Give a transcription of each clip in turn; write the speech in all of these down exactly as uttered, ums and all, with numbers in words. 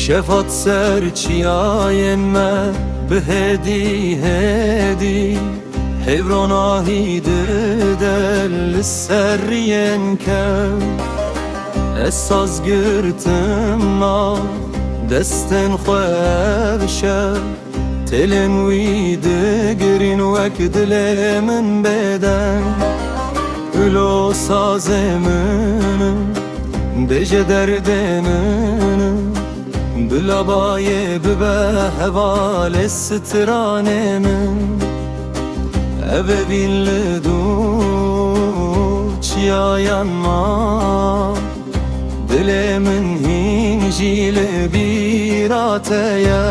Şevat ser çiyayên me bi hêdî hêdî, hêvronahî dide li ser riyên kew. Ez saz girtim ma destên xwe ev şev, têlên wî digirîn wek dilê min bêdeng. Ulo sazê min, bêje derdê min, bila bayê bibe hevalê stranê min. Ev evîn li dû çiyayan ma, dilê min hîn jî li bîra te ye.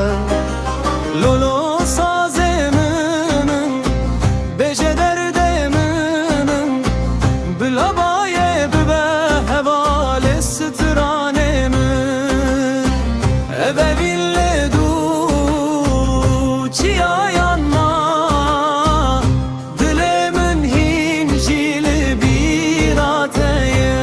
Lolo sazê min, bêje derdê min, bila bayê bibe hevalê stranê min. Ev evîn li dû çiyayan ma, dilê min hîn jî li bîra te ye.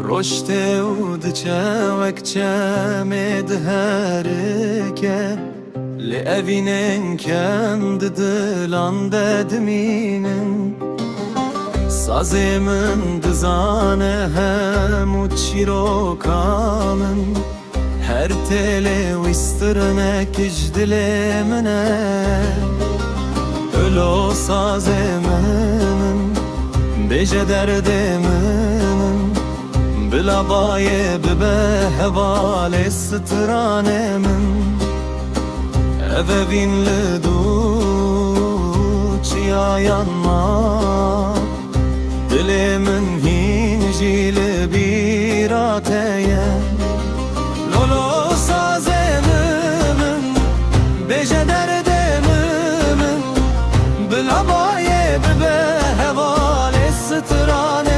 Roj tê û diçe wek çemê diherike, lê evînên kem di dilan de dimînin. Sazê min dizane hemû çîroka min, her têlê wî stirnek ji dilê min e. Ilo sazê min, bêje derdê min, bila bayê bibe hevalê stranê min. Ev evîn li dû çiyayan ma, dilê min hîn jî li bîra te ye. Lolo sazê min, bêje derdê min, bila bayê bibe hevalê stranê